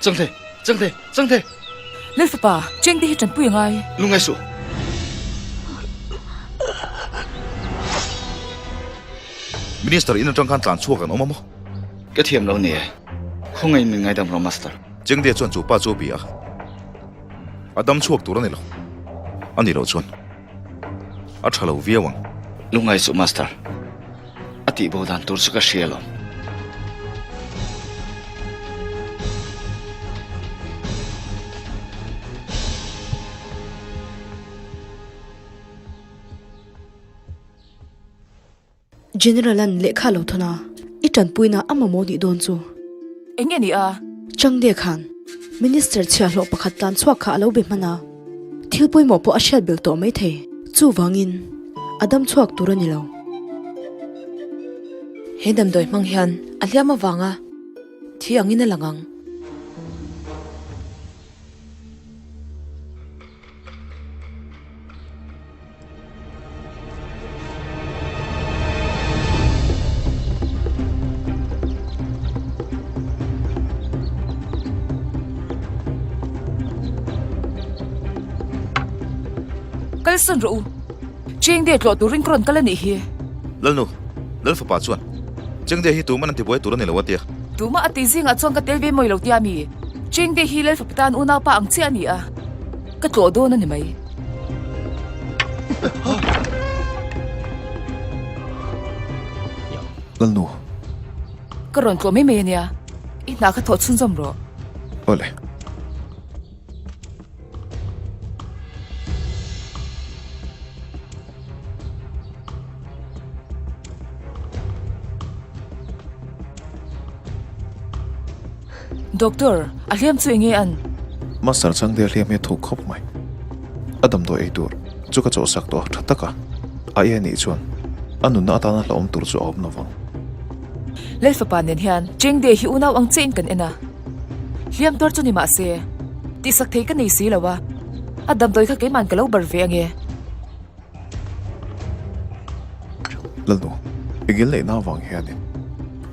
Changte! Changte! Changte! Lalfapa, Chengte hi tanpui a ngai. Lungngai suh. Minister in atang khan tlan chhuak an awm a maw? Ka thiam lo ni e. Khawngaih min ngaidam rawh Master. Chengte chuan chu pa chu a bia a. A dam chhuak tur a ni lo. A ni loh chuan a tha lo viau ang. Lungngai suh Master. A tihbo dan tur chu ka hria lo. General an lehkha lo thawn a, i tanpuina a mamawh nih dawn chu. Eng nge ni a? Changde khan Minister chhiahhlawh pakhat tlan chhuak kha a lo be hman a, thil pawimawh pawh a hriat belh tawh maithei. Chuvangin a dam chhuak tur a ni lo. He damdawi hmang hian a hliam avanga thi angin a lang ang. Kalsan rawh u. Chengde tlawh turin ka rawn kal a nih hi. Lalnu, Lalfapa chuan Chengde hi tuman an tibuai tur a ni lo a tia. Tumah a ti zingah chuan ka tel ve mawi lo tia mi. Chengde hi Lalfapa tan unaupa ang chiah a ni a. Ka tlawh dawn a ni mai. Lalnu. Ka rawn tlawh mai mai a nia. I hna kha thawh chhunzawm rawh. Awle. Doctor, a hliam chu enge an? Master Changte a hliam hi a thuk khawp mai. A damdawi ei tur chu ka chawhsak tawh a tha tak a, a ei a nih chuan a nunna atana hlauhawm tur chu a awm lovang. Lalfapa nen hian Chengde hi unau ang chiahin kan en a, hliam tuar chu ni mah se, tihsak thei ka nei si lo a, a damdawi kha keima'n ka lo bar ve ange. Lalnu, i ngil neihna avang hianin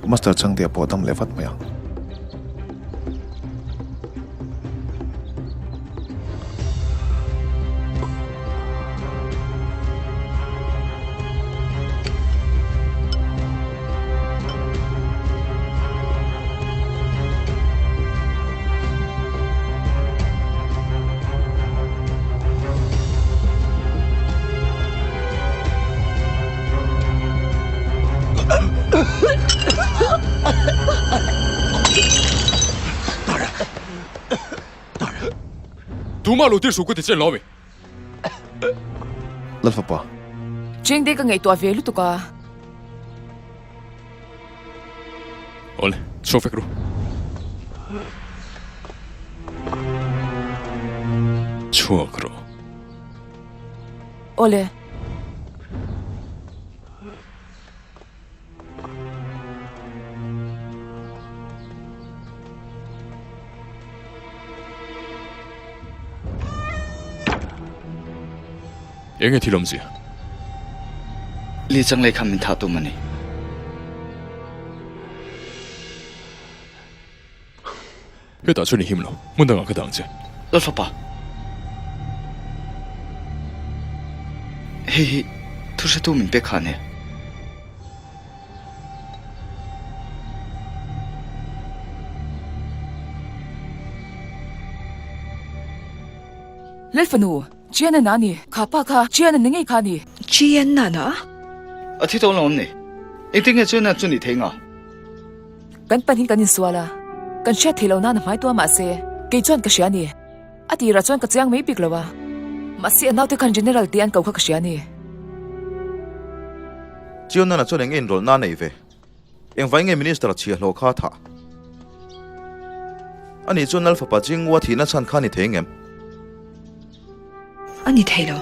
Master Changte pawh dam leh vat mai ang. Tuma lo tir suh ka ti che lawm e. Lalfapa. Chengte ka ngaihtuah ve lutuk a. Awle, chhuak vek ru. Chhuak rawh. Awle. Enge thil awmzia? Li Changlei kha min thah tum a ni. Hetah chuan i him lo, hmun dangah ka dang che. Lalfapa, hei hi thu hretu min pek kha a nia. Lalfanu, Chian a na ni, kha pa kha Chian a ni ngei kha ni. Chian na na? A thi tawh lo awm ni? Engtin nge Chian a chu ni thei nga? Kan panin kan insual a, kan hriat thei lo nan a hmai tua mahse kei chuan ka hria ni. A tirah chuan ka chiang mai bik lo a, mahse a naute khan General tih an ko kha ka hria ni. Chian nana chuan eng enrawlh na nei ve? Engvai nge Minister chhiahhlawh kha a thah? Ani chuan Lal fapa Jingua thihna chhan kha a ni thei ngem? A ni thei lo.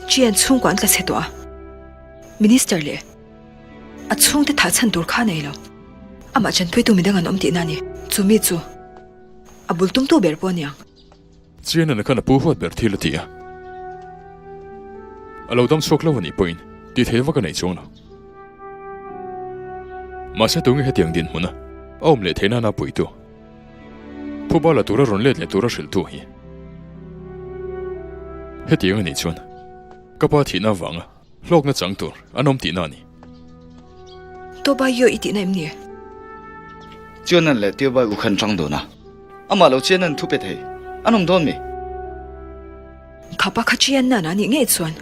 Chian chhungkua an tla chhe tawh a, Minister leh a chhungte thah chhan tur kha a nei lo. Amah chanpuitu midang an awm tihna a ni. Chumi chu a bul tumtu ber pawh a ni ang. Chianana khan a pu huat ber thil a ti a. A lo dam chhuak lo a nih pawhin ti thei vak a nei chuang lo. Mahse tunge hetiang dinhmuna a awm leh theih nana puitu? Phuba la tura rawn let leh tura hrilhtu hi. Hetiang a nih chuan ka pa thihna avanga hlawkna chang tur an awm tihna a ni. Tobayo i tihna em ni? Chianan leh Tiobai u khan chang dun a, amah lo Chianan thu pe thei an awm dawn mi? Kha pa kha Chianan a nih ngei chuan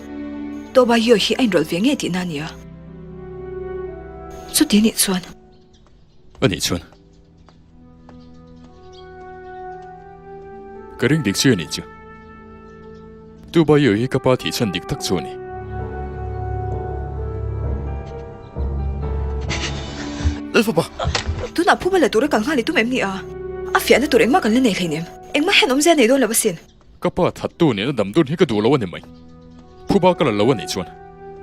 Tobayo hi a inrawlh ve ngei tihna a ni a. Chuti nih chuan. A nih chuan. Ka ring dik chiah a nih chu. Tubayo hi ka pa thih chhan dik tak chu a ni. Lalfapa! Tunah phuba la tura kal nghal i tum em ni a? A fiahna tur engmah kan la nei hleinem. Engmah hian awmzia nei dawn lo asin. Ka pa thattu nena dam dun hi ka duh lo a ni mai. Phuba ka la lo a nih chuan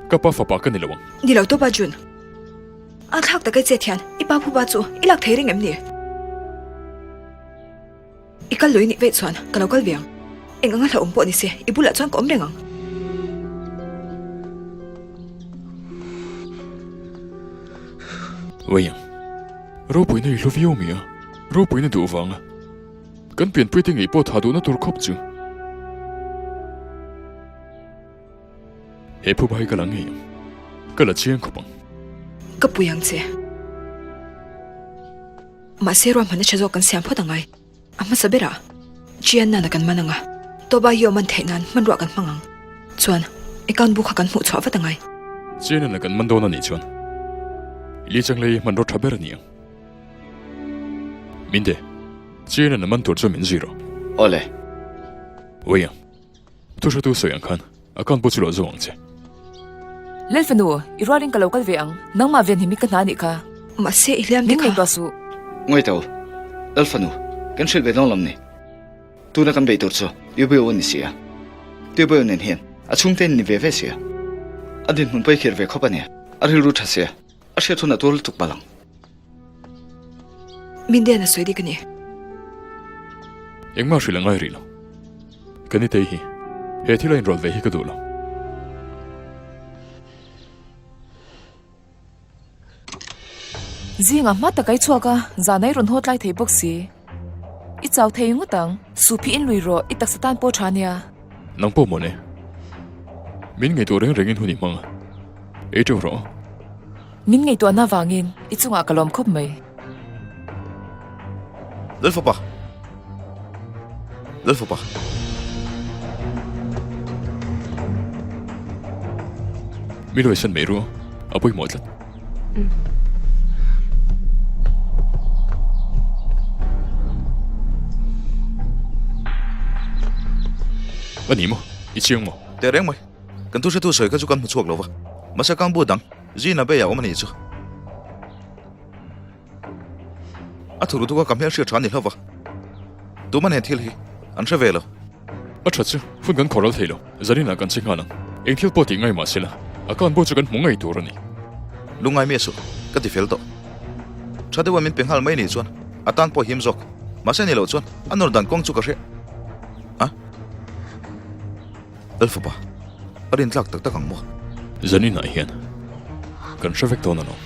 ka pa fapa ka ni lo ang. Ni lo tawpa Jun. A thlak tak ai chet hian i pa phuba chu i lak thei reng em ni? I kal lui nih veih chuan ka lo kal ve ang. Eng anga hlauhawm pawh ni se i bulah chuan ka awm reng ang. Wei ang. Ropuina i hlu viau mi a, ropuina duh vanga. Kan pianpui te ngei pawh tha duhna tur khawp chu. He phuba hi ka la ngei ang. Ka la chiang khawp ang. Ka pui ang che. Mahse ruahmanna tha zawk kan siam phawt angai. A hmasa berah Chian nana kan man anga. Toba hi awm an theih nan hmanruah kan hmang ang. Chuan account bu kha kan hmuh chhuah vat angai. Chian nana kan man dawn a nih chuan Li Changlei hmanraw tha ber a ni ang. Minte, China na man tur chu min zui rawh. Awle. Wei ang. Thu hretu sawi ang khan account pawh chu lo zawng ang che. Lalfanu, i rualin ka lo kal ve ang. Nangmah ven hi mi ka hna anih kha. Mahse i hliam te kha. Min ngaihtuah suh. Ngawi tawh. Lalfanu, kan hrilh ve dawn lam ni. Tuna kan beih tur chu Yubio a ni si a. Yubio nen hian a chhungte in ni ve ve si a. A dinhmun pawh i khir ve khawp a nia. A rilru tha sia. A hriat hun a tuar lutuk palh ang. Min den a sawi dik a ni. Engmah hrilh a ngai rih lo. Ka nitei hi he thil a inrawlh ve hi ka duh lo. Zingah hma tak a i chhuak a, zan a i rawn haw tlai thei bawk si. I chau thei ngawt ang. Sup hi in lui rawh, i taksa tan pawh tha nia. Nang pawh mawle. Min ngaihtuah reng rengin hun i hmang a. Ei teuh rawh. Min ngaihtuahna vangin i chungah ka lawm khawp mai. Lalfapa! Lalfapa! Mi luaisan mai ru, a pawimawh tlat. A ni maw? I chiang maw? Teh reng mai. Kan thuhretu sawi kha chu kan hmu chhuak lo va. Mahse kang bu dang, Zina Bay-ah awm a nih chu. A thuru duka ka hmel hriat tha a ni hlauh va. Tuma nen thil hi an hre ve lo. A tha chu, hun kan khawral thei lo. Zaninah kan che nghal ang. Eng thil pawh tih ngai mah sela, a kan bu chu kan hmu ngei tur a ni. Lungngai mi a suh, ka ti fel tawh. Tha deuha min pe nghal mai nih chuan a tan pawh him zawk. Mahse ni loh chuan a nawr dan kawng chu ka hre a. Lalfapa, a rintlak tak tak ang maw? Zaninah hian kan hre vek dawn alawm.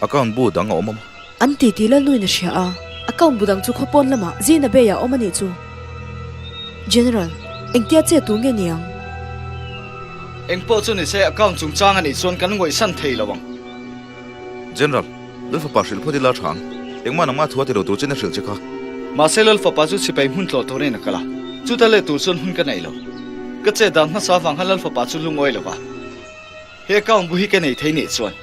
Account bu dang a awm a maw? An ti tih Lalnuin a hria a. Account bu dang chu khawpawn lamah Zina Bay ah awm a nih chu. General, engtia che tur nge ni ang? Engpawh chu ni se account chungchang a nih chuan kan ngawihsan thei lo ang. General, Lalfapa hrilh phawt ila tha ang. Engmah nangmah thu a ti lo tur chin a hrilh che kha. Mahse Lalfapa chu sipai hmun tlawh turin a kal a, chuta let tur chuan hun ka nei lo. Ka chet dan hmasa avang khan Lalfapa chu lungawi lo va. He account bu hi ka nei thei nih chuan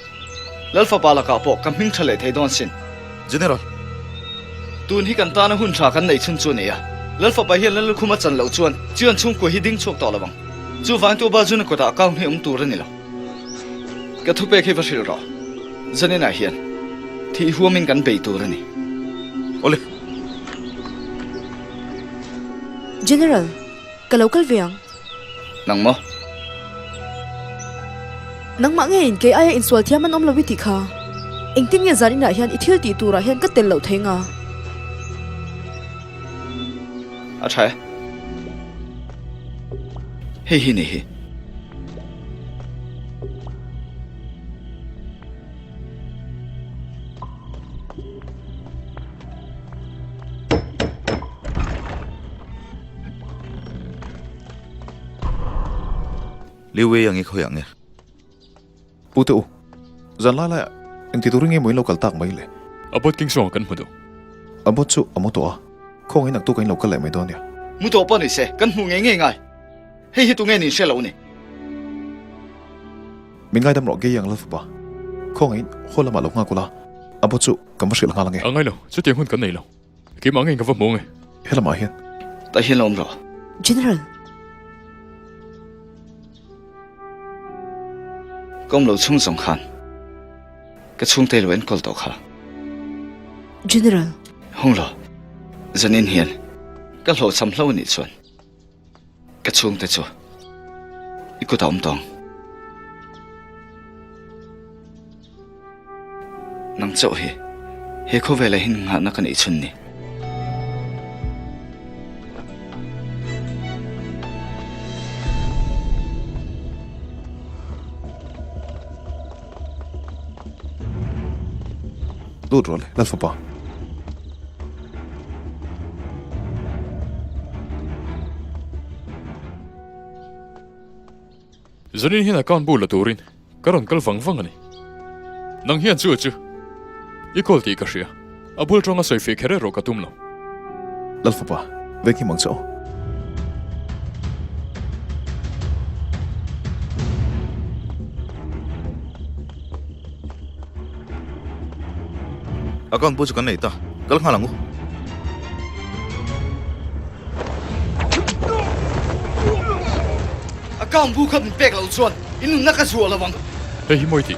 Lalfapa lakah pawh ka hming tha leh thei dawn sin. General. Tun hi kan tana hun tha kan nei chhun chu a ni a. Lalfapa hian Lallukhum a chan loh chuan Chian chhungkua hi ding chhuak tawh lo ang. Chuvang tu Bajuna kawtah account hi awm tur a ni lo. Ka thupek hi va hrilh rawh. Zaninah hian thih huamin kan bei tur a ni. Awle. General, ka lo kal ve ang. Nang maw? Nangmah ngeiin kei aia insual thiam an awm lo i tih kha. Engtin nge zan inah hian i thil tih turah hian ka tel loh thei nga? A tha e. Hei hi ni hi. Liu Wei ang i khawiah nge? Pu te u, zan lai laiah engti turin nge maw in lo kal tak mai le? Abbot King Song-a kan hmu duh. Abbot chu a mu tawh a, khawngin naktuk a in lo kal leh mai dawn nia. Mu tawh pawh ni se, kan hmuh ngei ngei ngai. Hei hi tunge nin hre lo ni? Min ngaidam rawh Gei ang Lalfapa. Khawngaihin haw lamah lo nghak ula, Abbot chu kan va hrilh nghal ange. A ngai lo, chutiang hun kan nei lo. Keimah ngei ka va hmu ange. Helamah hian. Tah hian lo awm rawh. General. Ka awm lo chhung zawng khan ka chhungte lo enkawl tawh kha. General. Hung lo, zanin hian ka hlawhchham hlo anih chuan ka chhungte chu i kutah awm tawng. Nang chauh hi he khawvelah hian nghahna ka neih chhun ni. Lut rawh le, Lalfapa. Zanin hian account bu la turin ka rawn kal vang vang a ni. Nang hian chu a chu i call tih ka hria, a bul tawnga sawi feh kher erawh ka tum lo. Lalfapa, veng hi mang che aw. Account bu chu kan nei ta, kal nghal ang u. Account bu kha min pek loh chuan i nunna ka chhuah lo ang. Hei hi mawi tih.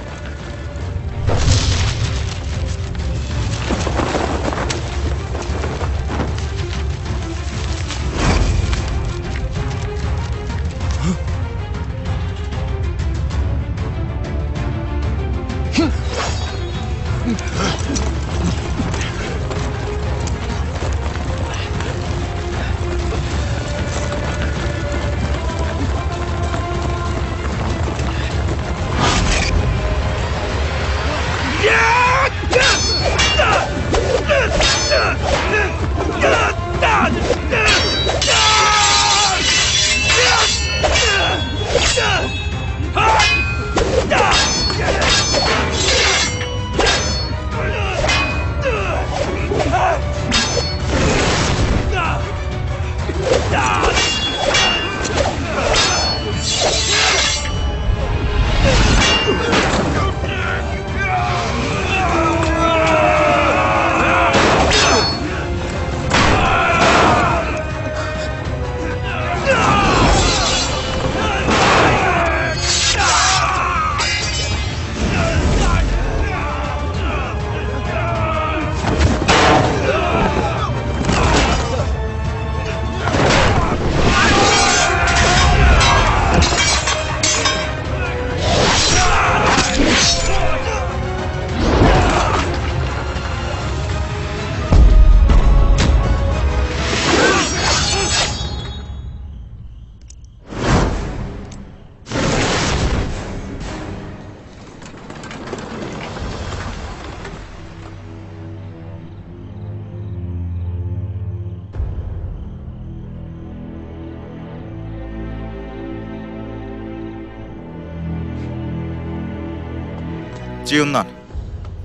Chiu nan,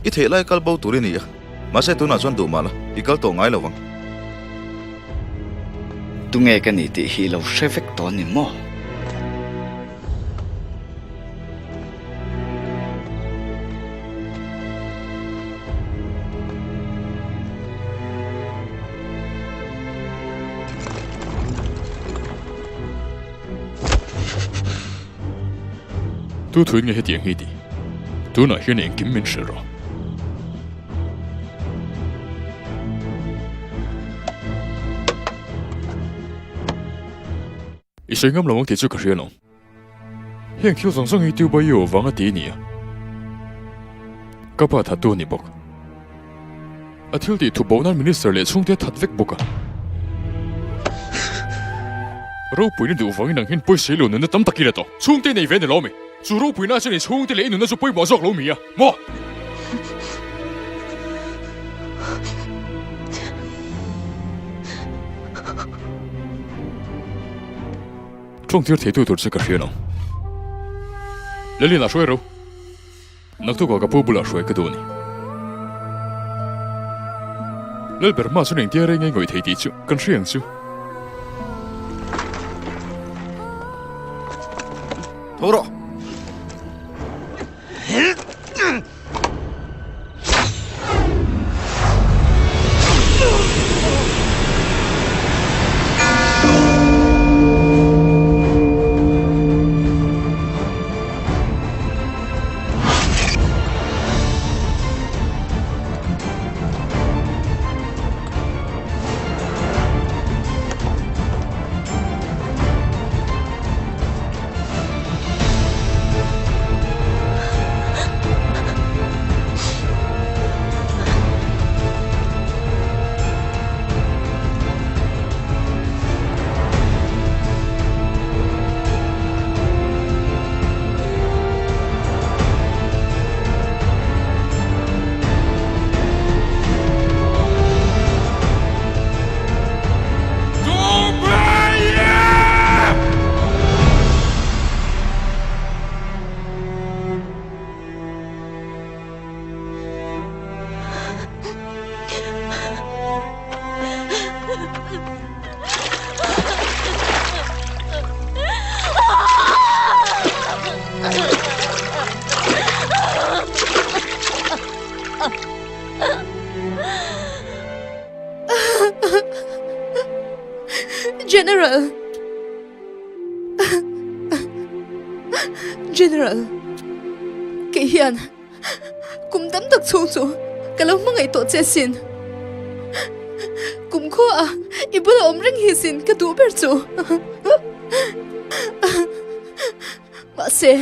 i theih lai kal bo tur i ni a, mahse tunah chuan duh mah la, i kal tawh ngai lo vang. Tunge ka ni tih hi lo hre vek tawh ni maw? Tu thuin nge hetiang hi tih? Tunah hian engkim min hrilh rawh. I sawi ngam lo ang tih chu ka hria lo. Heng thil zawng zawng hi Tubayo vang a ti a ni a. Ka pa thattu a ni bawk. A thil tih thup bo nan Minister leh chhungte a that vek bawk a. Ropuina duh vangin ang hian pawisa lo nunna tam tak i la tawh. Chhungte nei ve ni lo mi? Chu ropuina chuan i chhungte leh i nunna chu pawimawh zawk lo mi a? Maw? Tawngtir theitu tur che ka hria lo. Lalin a hruai ro. Naktukah ka pu bulah hruai ka duh a ni. Lalber hma chuan engtia rei ngei ngawih thei tih chu kan hria ang chu. Tho rawh. General! General! Kei hian kum tam tak chhung chu ka lo hmangaih tawh che asin. Kum khua a i bula awm reng hi sin ka duh ber chu. Mahse,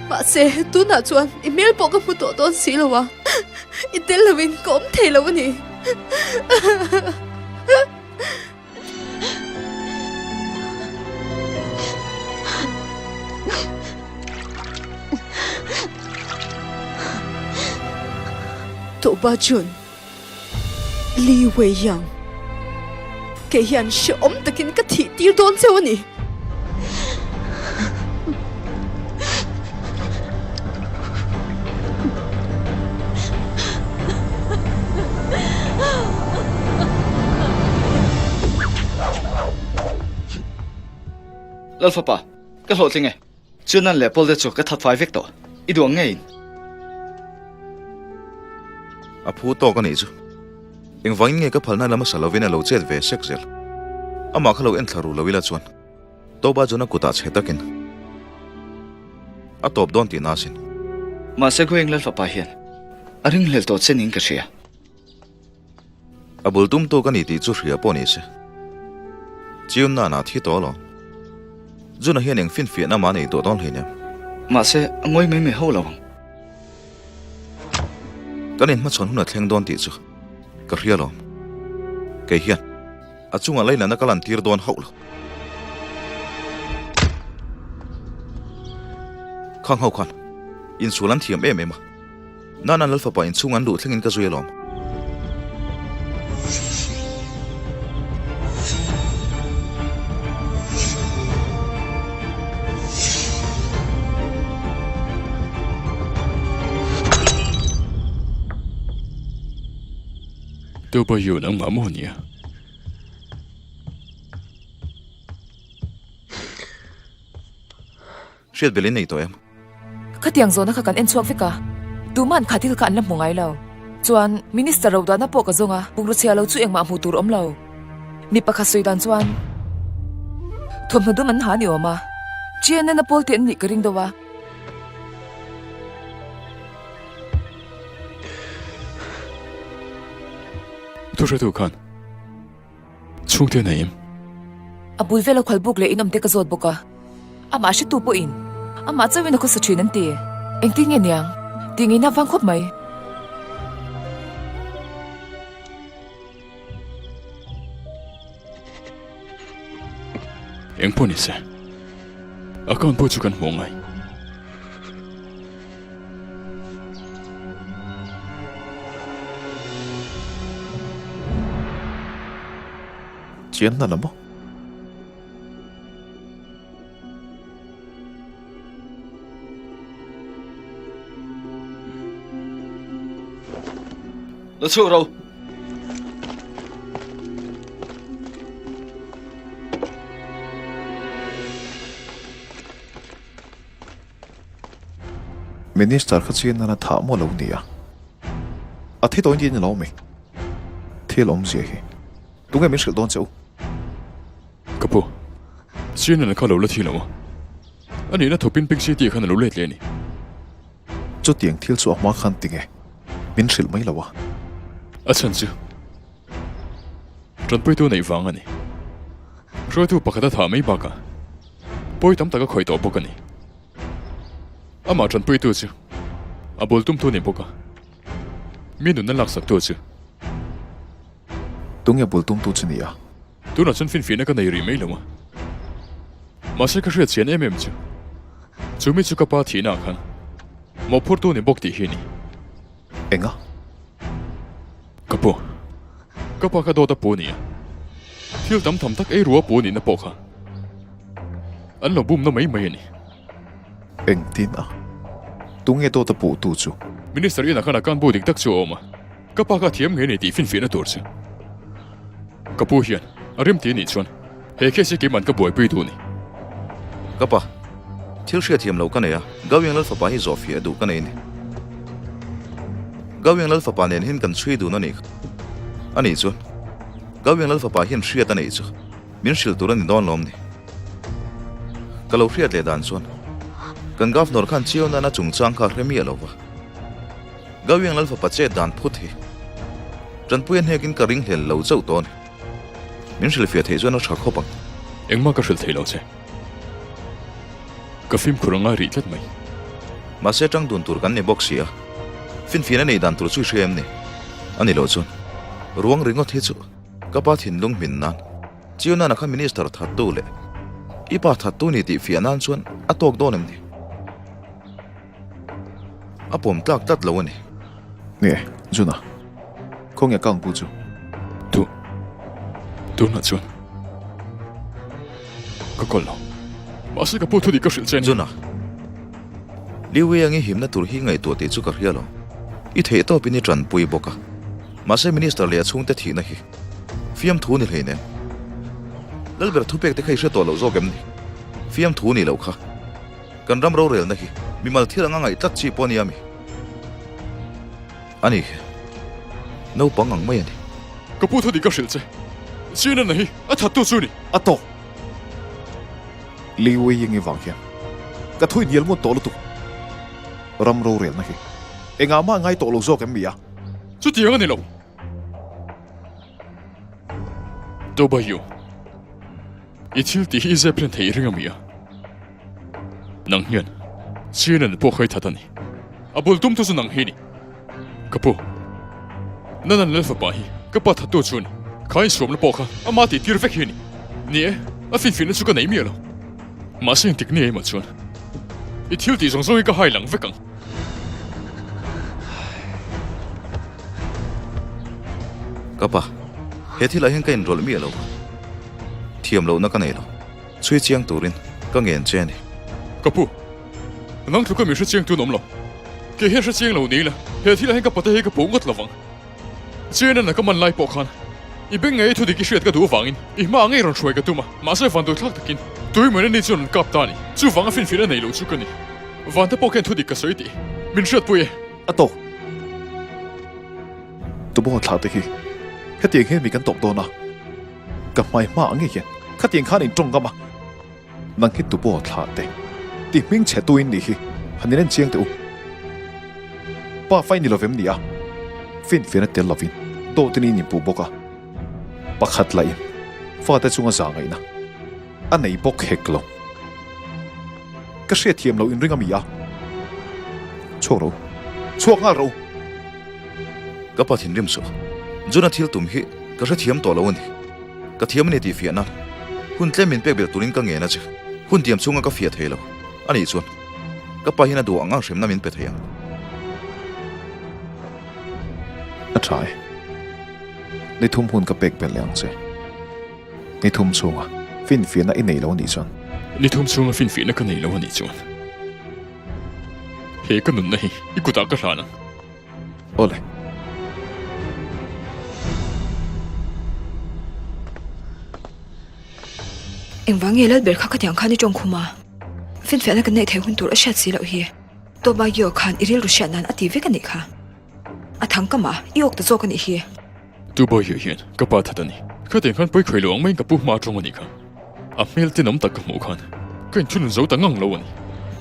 mahse tunah chuan i hmel pawh ka hmu tawh dawn si lo a, i tel lovin ka awm thei lo a ni. Toba Jun, Li Wei Yang, kei hian hrehawm takin ka thih tir dawn cheu a ni. Lalfapa, ka hlawhtling e. Chuan leh Paul te chu ka that fai vek tawh. I duh ang ngeiin. A phu tawk a nih chu. Engvangin nge ka phalna lama sa lovin a lo chet ve sek zel. Amah kha lo en thla ru lo ila chuan Toba chuan a kutah chhe takin a tawp dawn tihna asin. Mahse Goeng Lalfapa hian a ringhlel tawh che niin ka hria. A bul tum tawk a ni tih chu hria pawh ni se. Chiun nana thi tawh alawm. Juna hian eng finfiahna mah nei tawh dawn hleinem. Mahse a ngawi mai mai ho lo ang. Kan inhmachhawn hun a thleng dawn tih chu ka hria alawm. Kei hian a chungah lainatna ka lantir dawn hauh lo. Khang ho khan insual an thiam em em a. Nana Lalfapa inchhung an luh thlengin ka zui alawm. Tupa yu nangmah maw nia? Hriat belh in nei tawh em? Khatiang zawhna kha kan en chhuak vek a, tuman kha thil kha an la hmu ngai lo. Chuan, Minister Rodana pawh ka zawng a, bungraw chhia lo chu engmah hmuh tur awm lo. Mi pakhat sawi dan chuan, Thawmhnaw dum an ha a ni awm a, CNN a pawl tih an nih ka ring deuh a. Thu hretu khan Chhungte nei em? A bul vela khual buk leh inawm te ka zawt bawk a, amah hretu pawhin amah chauhin a khawsa thin an ti. Engtin nge niang? Tih ngeina vang khawp mai. Eng pawh ni se, account pawh chu kan hmuh ngai. Chian hna la maw? La chhuak ro. Minister kha chian nana thah maw lo nia. A thi tawhin tin ilo mi. Thil awmzia hi. Tunge min hrilh dawn che u? Ka pu, chian nana kha lo la thi lo a. A nihna thawpin Pink City ah khan a lo let leh a ni. Chutiang thil chu a hma khan tinge min hrilh mai lo a. A chhan chu tanpuitu neih vang a ni. Hruaitu pakhat a thah mai bakah pawi tam tak a khawih tawh bawk a ni. Amah tanpuitu chu a bul tumtu a ni bawk a, mi nunna laksaktu chu. Tunge bul tumtu chu ni a? Tunah chuan finfiahna ka nei rih mai lo a, mahse ka hriat chian em em chu, chu mi chu ka pa thihna ah khan mawhphurtu ni bawk tih hi a ni. Enga? Ka pu, ka pa kha dawt a pu a ni a, thil tam tham tak ei ru a pu a nihna pawh kha an lo bumna mai mai a ni. Engtin a? Tunge dawt a puhtu chu? Minister inah khan a kanbu dik tak chu a awm a. Ka pa kha thiam ngei nei tih finfiahna tur chu ka pu hian a rim ti anih chuan he case hi keiman ka buaipui duh a ni. Ka pa, thil hriatthiam lo ka nei a, Gaoyang Lal fapa hi zawhfiah duh ka nei a ni. Gaoyang Lal fapa nen hian kan chhui dun a nih kha. Anih chuan Gaoyang Lal fapa hian hriat a neih chu min hrilh tur a ni dawn lawm ni. Ka lo hriat leh dan chuan kan Governor khan Chiao nana chungchang kha a hre miah lo va. Gaoyang Lal fapa chet dan phut hi Tanpuia hnekin ka ring hlel lo chauh tawh a ni. Min hrilhfiah theih chuan a tha khawp ang. Engmah ka hrilh thei lo che. Ka fimkhur a ngai rih tlat mai. Mahse tang dun tur kan ni bawk si a, finfiahna nei dan tur chu i hria em ni? A ni loh chuan ruang ringawt hi chu ka pa thinlung hmin nan Chiunana kha minister thattu leh i pa thattu ni tih fiah nan chuan a tawk dawn em ni? A pawm tlak tlat lo a ni. Nge, Juna, khawnge ka ang pu chu? Tu, tunah chuan ka kawl lo. Mahse ka pu thu dik ka hrilh che a ni. Juna, Liu Weiang i himna tur hi ngaihtuah tih chu ka hria lo. I theih tawpin i tanpui bawk a. Mahse Minister leh a chhungte thihna hi fiamthu ni hleinem. Lalber thupek te kha i hre tawh loh zawk em ni? Fiamthu ni loh kha. Kan ram rorelna hi mimal thil anga ngaih tlat chi pawh a nia mi? A ni, naupang ang mai a ni. Ka pu thu dik ka hrilh che, Chinana hi a thattu chu ni. A tawk. Li Weiying-i vang hian ka thu inhnial ngun tawh lutuk. Ram rorelna hi engah mah ngai tawh lo zawk em mi a? Chutiang a ni lo. Tobayu. I thil tih hi i zep hlen theih ring a mi a? Nang hian CNN pawh kha i that a ni. A bul tum tu chu nang hi ni. Ka pu, Nanan Lal fapa hi ka pa thattu chu a ni. Kha insuamna pawh kha ama tih tir vek hi a ni. Ni e, a finfinna chu ka nei miah lo. Mahse engtik ni emaw chuan i thil tih zawng zawng hi ka hai lang vek ang. Ka pa, he thilah hian ka inrawlh miah lo va, thiam lohna ka nei lo, chhui chiang turin ka ngen che a ni. Ka pu, nang tluka mi hre chiang tun awm lo, kei hian hre chiang lo ni ila, he thilah hian ka pate hi ka puh ngawt lovang. Chianan a ka man lai pawh khan i beng ngei thu dik i hriat ka duh avangin i hma ngei rawn hruai ka tum a, mahse van duhthlak takin tui mai ni chuan rawn kap ta a ni. Chuvanga finfiahna nei lo chu ka ni. Vante pawh khian thu dik ka sawi tih min hriatpui e. A tawk. Tuboh thlah te hi hetiang hian mi kan tawp dawn a, ka hmai hma ang ngei hian khatiang khan in tawng ngam a, nang hi tuboh thlah te ti hming chhe tu in nih hi han in en chiang teh u. Pa fai ni lovem ni a, finfiahna tel lovin dawt in in inpuh bawk a, pakhat lah in fate chunga za ngaihna a nei bawk hek lo. Ka hriatthiam loh inring a mi a, chhuak ro, chhuak nghal ro. Ka pa thinrim suh, Juna thil tum hi ka hrethiam tawh lo a ni. Ka thiam a ni tih fiah nan hun tlem min pek belh turin ka ngen a che. Hun tiam chhunga ka fiah thei lo a nih chuan ka pa hian a duh ang ang hremna min pe thei ang. A tha e. Ni thum hun ka pek belh leh ang che. Ni thum chhunga finfiahna i nei lo a nih chuan. Ni thum chhunga finfiahna ka nei lo a nih chuan he ka nunna hi i kutah ka hlan ang. Awle. Engvang nge Lalber kha khatiang khan i tawng khum a? Finfiahna kan neih theih hun tur a hriat si loh hi. Tobaggio khan i rilru hriat nan a ti vek a nih kha. A thang ka mah, i awk ta zawk a nih hi. Tobaggio hian ka pa that a ni. Khatiang khan pawi khawi lo ang maiin ka pu hma a tawng a nih kha. A hmel tenawm tak ka hmuh khan ka inthunun zo ta ngang lo a ni.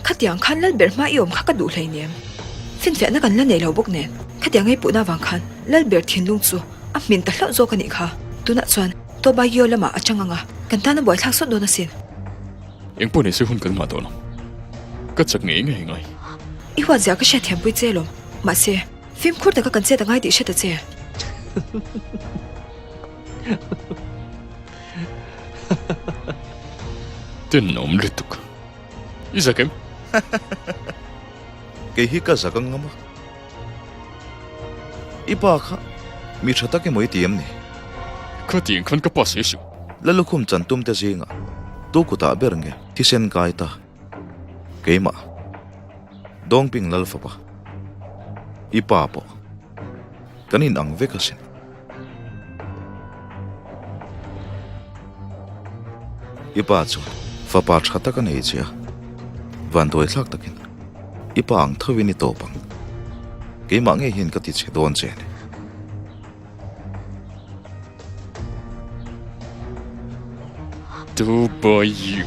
Khatiang khan Lalber hma i awm kha ka duh hleinem. Finfiahna kan la nei lo bawk nen, khatiang ei puhna avang khan Lalber thinlung chu a hmin ta hlauh zawk a nih kha. Tunah chuan Tobaggio lamah a chang ang a, kan tan a buaithlak sawt dawn asin. Engpawh nei se hun kan ngah tawh lo. Ka chak ngei ngei ngai. I huat zia ka hriatthiampui che lawm. Mahse, fimkhur taka kan chet a ngai tih hre ta che. Tenawm lutuk. I zak em? Kei hi ka zak ang ngam a. I pa kha mi tha tak emaw i ti em ni? Khatiang khan ka pa sawi suh. Lalukhum chantum te zingah tu kutah ber nge thisen kai ta? Keimah. Dawngping Lalfapa. I pa pawh kan inang vek asin. I pa chuan fapa tha tak a nei che a, vanduai thlak takin i pa ang thovin i tawp ang. Keimah ngei hian ka ti che dawn che a ni. Dubai.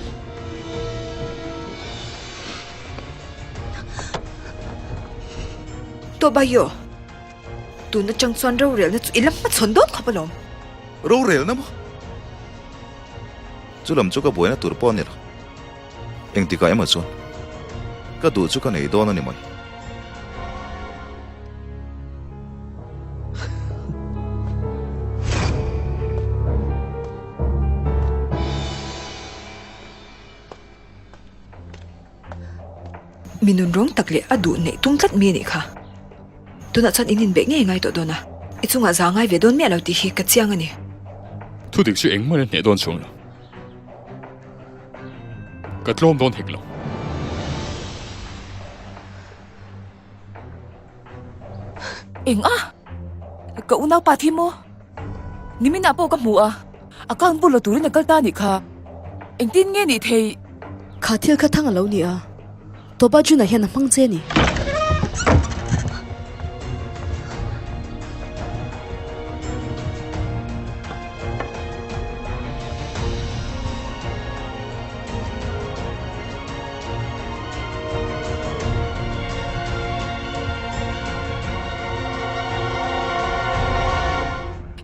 Tobayo. Tun atang chuan rorelna chu i la hmachhawn dawn khawp alawm. Rorelna maw? Chu lam chu ka buaina tur pawh a ni lo. Engtikah emaw chuan ka duh chu ka nei dawn a ni mai. Mi nun rawng tak leh a duh neih tum tlat mi a nih kha. Tunah chuan in inbeih ngei ngai tawh dawn a, i chungah za ngai ve dawn miah lo tih hi ka chiang a ni. Thudik chu engmah in a hneh dawn chuang lo. Ka tlawm dawn hek lo. Eng a? Ka unaupa thi maw? Niminah pawh ka hmu a, account bul la turin a kal ta anih kha. Engtin nge nih thei? Kha thil kha thang a lo ni a, Toba Juna hian a hmang che a ni.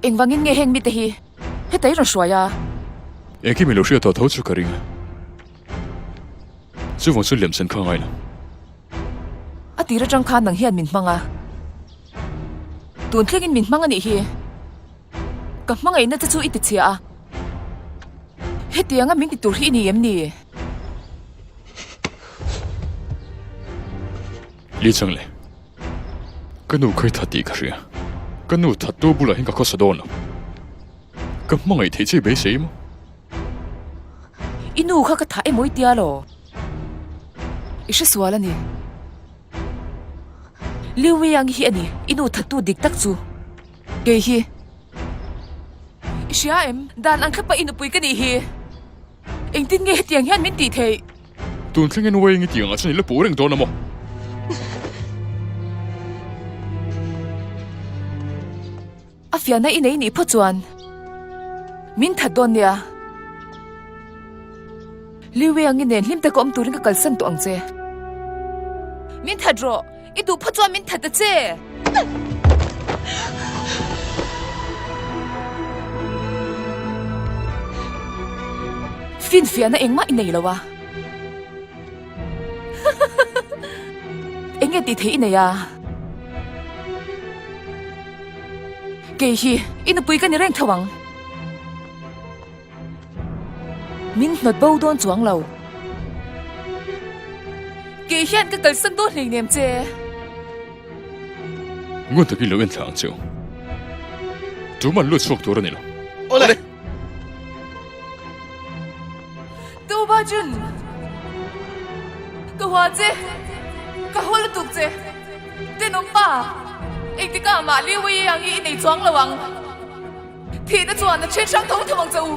Engvangin nge heng mite hi heta i rawn hruai a? Engkim i lo hriat tawh tho chu ka ring a. Chuvang chu lemsen kha ngai lo. A tir atang khan nang hian min hmang a. Tun thlengin min hmang a nih hi. Ka hmangaihna che chu i ti chhia a. Hetianga min ti tur hi i ni em ni? Li chang le. Ka nu khawi that tih ka hria. Ka nu that tu bulah hian ka khawsa dawn lo. Ka hmangaih theih che i beisei maw? I nu kha ka thah emaw i tia law? I hre sual a ni. Liu Weiang hi a ni, i nu that tu dik tak chu. Kei hi. I hria em? Dan ang thlapa i nupui ka nih hi. Engtin nge hetiang hian min tih theih? Tun thlengin Wayne i tiangah chuan i la puh reng dawn a maw? A fiahna i nei nih phawt chuan min that dawn nia. Liu Wei-ang i nen hlim taka awm turin ka kalsan tawh ang che. Min that rawh! I duh phawt chuan min that ta che! Finfiahna engmah i nei lo a. Enge tih theih i nei a? Kei hi i nupui ka ni reng tho ang. Min hnawt bo dawn chuang lo. Kei hian ka kalsan dawn hleinem che. Ngun takin lo en thla ang che u. Tuman lut chhuak tur a ni lo. Awle! Tuba Jun! Ka hua che! Ka hua lutuk che! Tenawm pa! Engtikah mah Liu Wei ang hi i nei chuang lo ang. Thihna chuan a then hrang tho tho ang che u.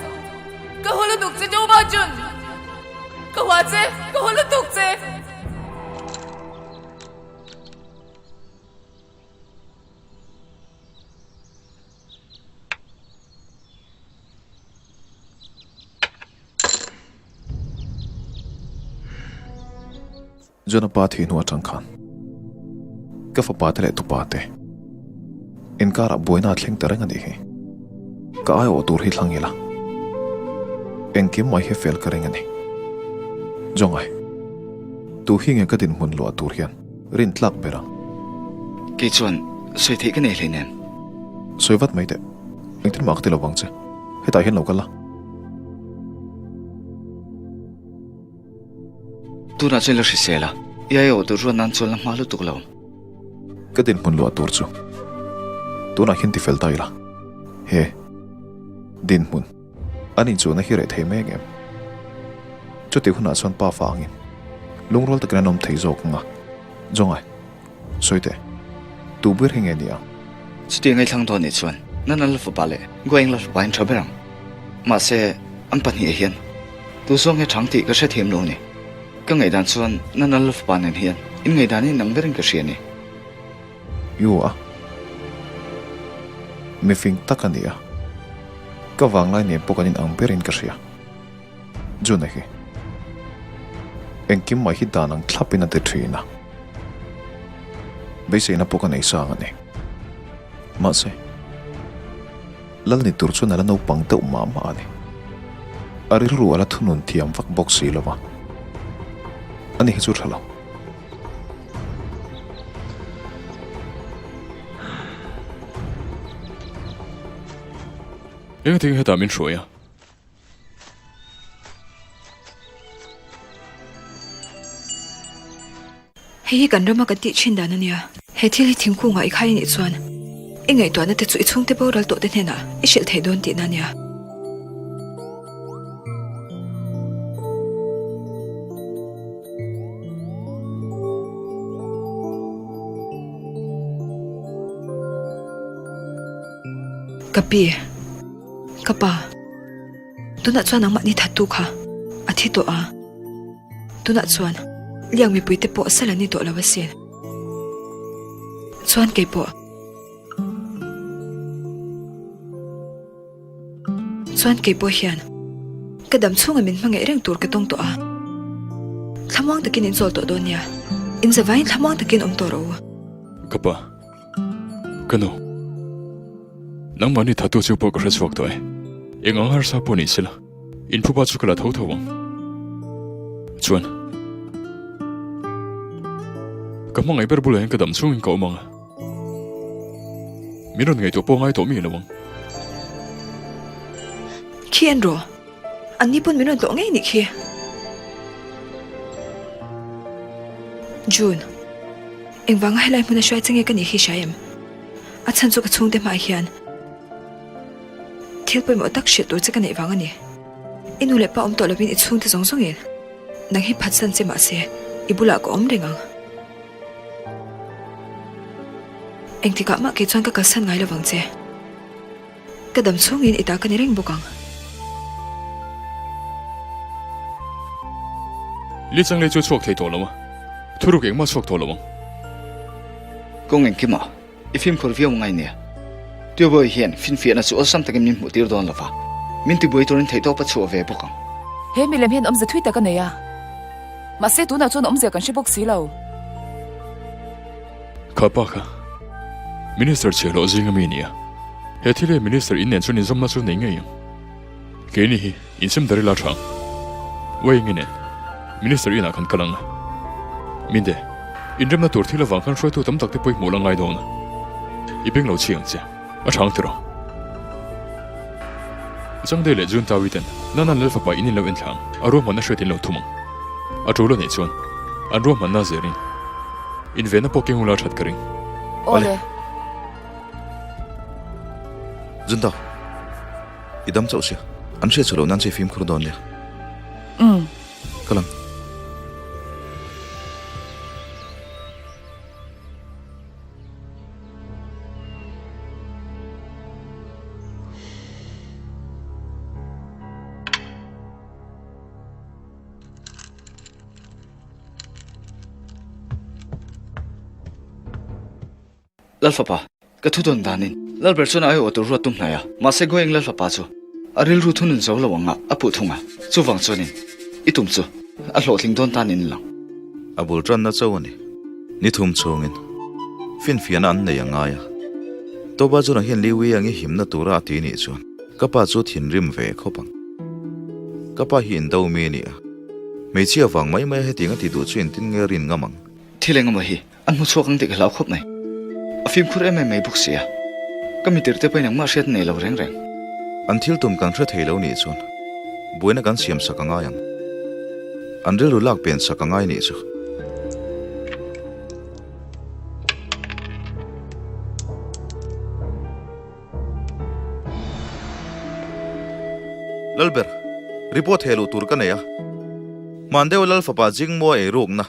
Ka haw lutuk che Joe Bajun! Ka hua che! Ka haw lutuk che! John-a pa thih hnu atang khan ka fapa te leh tupa te inkarah buaina a thleng ta reng a nih hi. Ka aiawh tur hi thlang ila engkim mai hi fel ka ring a ni. Jongai, tu hi nge ka dinhmun luah tur hian rin tlak ber ang? Kei chuan sawi theih ka nei hleinem. Sawi vat mai teh, engtin mah ka ti lo vang che, hetah hian lo kal la. Tunah chuan i la hrisel a, i aiawh tur ruat nan chuan la hma lutuk lo. Ka dinhmun luah tur chu tunah hian tifel ta ila, he dinhmun an inchuhna hi reh thei mai ang em? Chutih hunah chuan pa fangin lungrual takin an awm thei zawk ang a, Zawngai, sawi teh, tu ber hi nge ni ang? Chuti ngaithlang dawn nih chuan Nana Lalfapa leh Goeng Lalfapa in tha ber ang. Mahse, an pahnihah hian tu zawng nge thang tih ka hre thiam lo a ni. Ka ngaihdan chuan Nana Lalfapa nen hian in ngaihdan in ang berin ka hria a ni. Yu a, mifing tak a ni a, ka vanglai nen pawh kan inang berin ka hria. June hi engkim mai hi dan ang thlapin a ti thin a, beiseina pawh ka nei sang a ni. Mahse, lal ni tur chuan a la naupang deuh mah mah a ni. A rilru a la thunun thiam vak bawk si lo va, ani hi chu tha lo. Engtin hetah min hruai a? Hei hi kan rama kan tih thin dan a nia. He thil hi thingkungah i khai a nih chuan i ngaihtuahna te chu i chhungte boral tawh te hnenah i hrilh thei dawn tihna a nia. Ka pi. Ka pa, tunah chuan nangmahni thattu kha a thi tawh a, tunah chuan Liang mipuite pawh sal an ni tawh lo asin. Chuan kei pawh chuan kei pawh hian ka dam chhunga min hmangaih reng tur ka tawng tawh a, thlamuang takin in chawl tawh dawn nia, in zavaiin thlamuang takin awm tawh rawh u. Ka pa. Ka nu, nangmahni thattu chu pawh ka hre chhuak tawh e. Eng ang harsa pawh ni sela, in phuba chu ka la tho tho ang. Chuan, ka hmangaih ber bulah hian ka dam chungin ka awm ang a, min rawn ngaihtuah pawh ngai tawh mi lo ang. Khi en rawh, Anni pawn min rawn tlawh ngei nih khi. June, engvanga helai hmuna hruai che nge ka nih hi hria em? A chhan chu ka chhungte hmaah hian thil pawimawh tak hrilh tur che ka neih vang a ni. I nu leh pa awm tawh lovin i chhungte zawng zawngin nang hi phatsan che mahse i bulah ka awm reng ang. Engtikah mah kei chuan ka kalsan ngai lovang che. Ka dam chhungin i ta ka ni reng bawk ang. Li chang lei chu a chhuak thei tawh lo a, thuruk engmah a chhuak tawh lo ang. Kawng engkimah i fimkhur viau ngai nia. Tuabawi hian finfiahna chu awlsam takin min hmuh tir dawn lo va, min tibuai turin theihtawp a chhuah ve bawk ang. He milem hian awmze thui tak a nei a, mahse tunah chuan awmzia kan hre bawk si lo. Kha pa kha Minister chhiahhlawh zinga mi a ni a, he thil hi Minister in nen chuan inzawmna chu nei ngei ang. Keini hi insem dar ila tha ang. Uai nge nen Minister inah kan kal ang a. Minde, inremna tur thil avang khan hruaitu tam tak te pawh i hmuh la ngai dawn a. I beng lo chhi ang che, a tha ang tiraw? Changdei leh June Tawi ten Nanan Lalfapa in in lo enthla ang, a ruahmanna hriat in lo thum ang. A tul a nih chuan an ruahmanna zerin invenna pawh keng ula that ka ring. Awle. June Tau, i dam chauh sia, an hriat chhuah loh nan che i fimkhur dawn nia. Umm. Ka lang. Lalfapa, ka thu dawn danin Lalber chuan a aiawh tur ruat tum hnai a, mahse Goeng Lalfapa chu a rilru thunun zo lo anga a puh thung a, chuvang chuanin i tum chu a hlawhtling dawn tan in lang. A bul tanna cho a ni. Ni thum chhungin finfiahna an nei a ngai a, Toba chunah hian Liwi angi himna tura a ti nih chuan ka pa chu thinrim ve khawp ang. Ka pa hi indo mi a ni a, hmeichhia vang mai mai a hetiang a ti duh chu engtin nge rin ngam ang? Thil engemaw hi an hmu chhuak ang tih ka hlau khawp mai. A fimkhur em em mai bawk si a, ka mitirte pawhin engmah hriat a nei lo reng reng. An thil tum kan hre thei lo nih chuan buaina kan siam sak a ngai ang. An rilru lak pen sak a ngai nih chu. Lalber, report he luh tur ka nei a. Hman deuh Lal fapa Jingmuai ei rukna.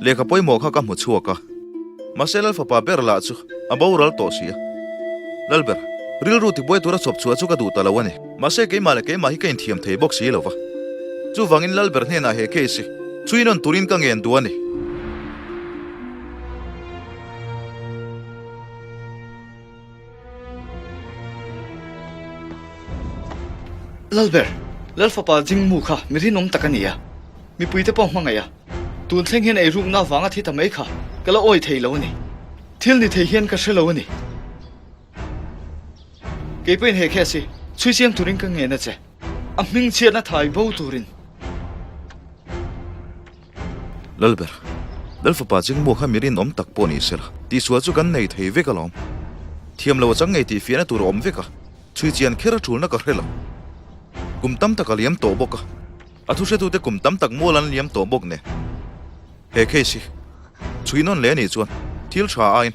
Lehkha pawimawh kha ka hmu chhuak a, mahse Lal fapa ber lah chu a boral tawh si a. Lalber, rilru tibuai tura chawp chhuah chu ka duh ta lo a ni. Mahse keimah leh keimah hi ka inthiam thei bawk si lo va. Chuvangin Lalber hnenah he case hi chhui nawn turin ka ngen duh a ni. Lalber, Lal fapa Jingmu kha mi rinawm tak a ni a, mipuite pawh hmangaih a, tun thleng hian eirukna avanga thi ta mai kha ka la awi thei lo a ni. Thil ni thei hian ka hre lo a ni. Kei pawhin he case hi chhui chiang turin ka ngen a che, a hmingchhiatna thai bo turin. Lalber, Lal fapa Jingmu kha mi rinawm tak pawh ni sela, tihsual chu kan nei thei vek alawm. Thiam lo a chang ngei tih fiahna tur a awm vek a, chhui chian kher a ṭulna ka hre lo. Kum tam tak a liam tawh bawk a, a thuhretute kum tam tak mual an liam tawh bawk nen. He case hi chhui nawn leh a nih chuan thil ṭha aiin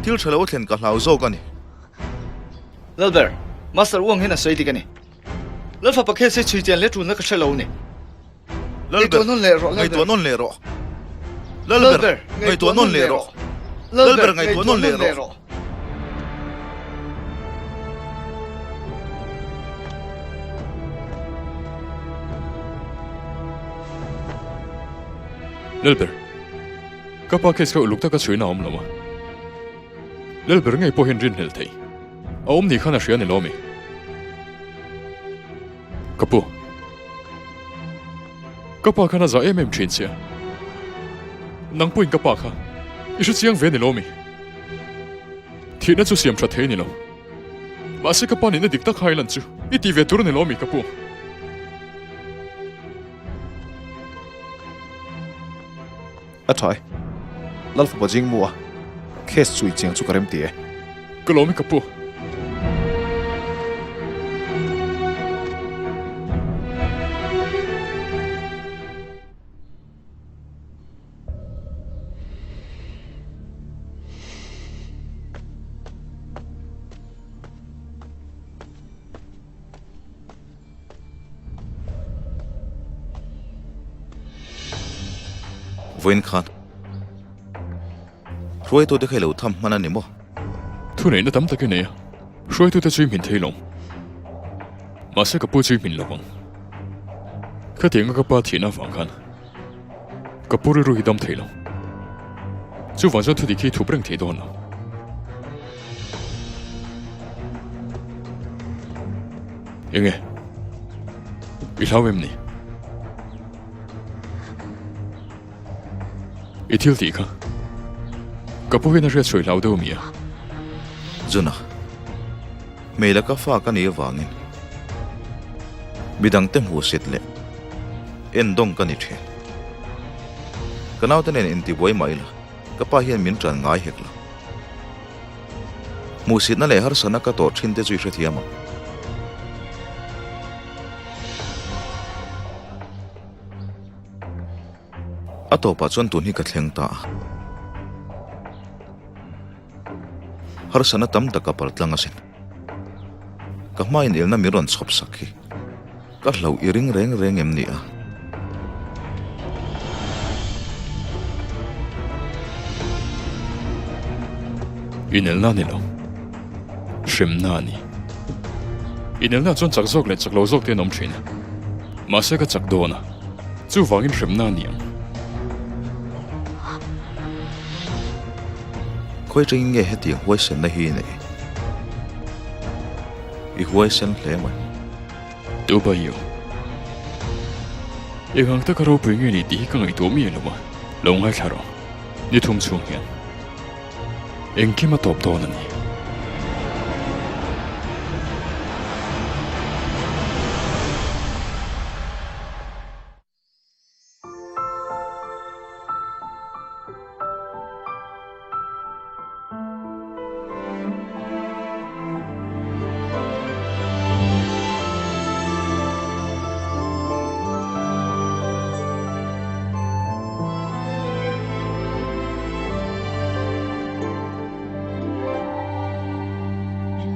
thil ṭha lo a thlen ka hlau zawk a ni. Lalber, Master Wang hian a sawi dik a ni. Lalfapa case hi chhui chian leh ṭulna ka hre lo a ni. Lalber, ngaihtuah nawn leh rawh. Lalber, ngaihtuah nawn leh rawh. Lalber, ngaihtuah nawn leh rawh. Lalber, ka pa case kha uluk taka chhuina a awm lo a. Lalber ngei pawh hian rinhlelh thei. A awm ni khan a hria ni lo mi? Ka pu. Ka pa khan a zah em em thin che a. Nang pawhin ka pa kha i hre chiang ve ni lo mi? Thihna chu siam tha thei ni lo. Mahse ka pa nihna dik tak hai lan chu i ti ve tur a ni lo mi ka pu? A tha e. Lalfapa Jingmu a case chui chiang chu ka rem ti e. Ka lawm e ka pu. Vawiin khan hruaitute kha i lo tham hman a ni maw? Thuneihna tam tak i nei a, hruaitute chu i hmin thei lo. Mahse ka pu chu i hmin lo ang. Khatianga ka pa thihna avang khan ka pu rilru hi dam thei lo. Chuvang chuan thudik hi thup reng thei dawn lo. Enge? I hlau em ni? I thil tih kha ka pu hian a hriat sawi hlau deuh mi a? Zuna, hmel a ka fa ka nih avangin midangte hmuhsit leh endawng ka ni thin. Ka naute nen intibuai mah ila ka pa hian min tan ngai hek lo. Hmuhsitna leh harsatna ka tawh thin te chu i hrethiam ang. A tawpah chuan tun hi ka thleng ta a. Harsatna tam tak a pal tlang asin. Ka hmain elna min rawn chhawp sak hi ka hloh i ring reng reng em ni a? Inelna a ni lo. Hremna a ni. Inelna chuan chak zawk leh chak lo zawk te an awm thin a. Mahse ka chak dawn a. Chuvangin hremna a ni ang. Khawi tangin nge hetiang huaisenna hi i neih? I huaisen hle mai. Dubai-u. Eng ang taka ropui nge ni tih hi ka ngaihtuah miah lo a, lo ngaithla rawh. Ni thum chhung hian engkim a tawp dawn a ni.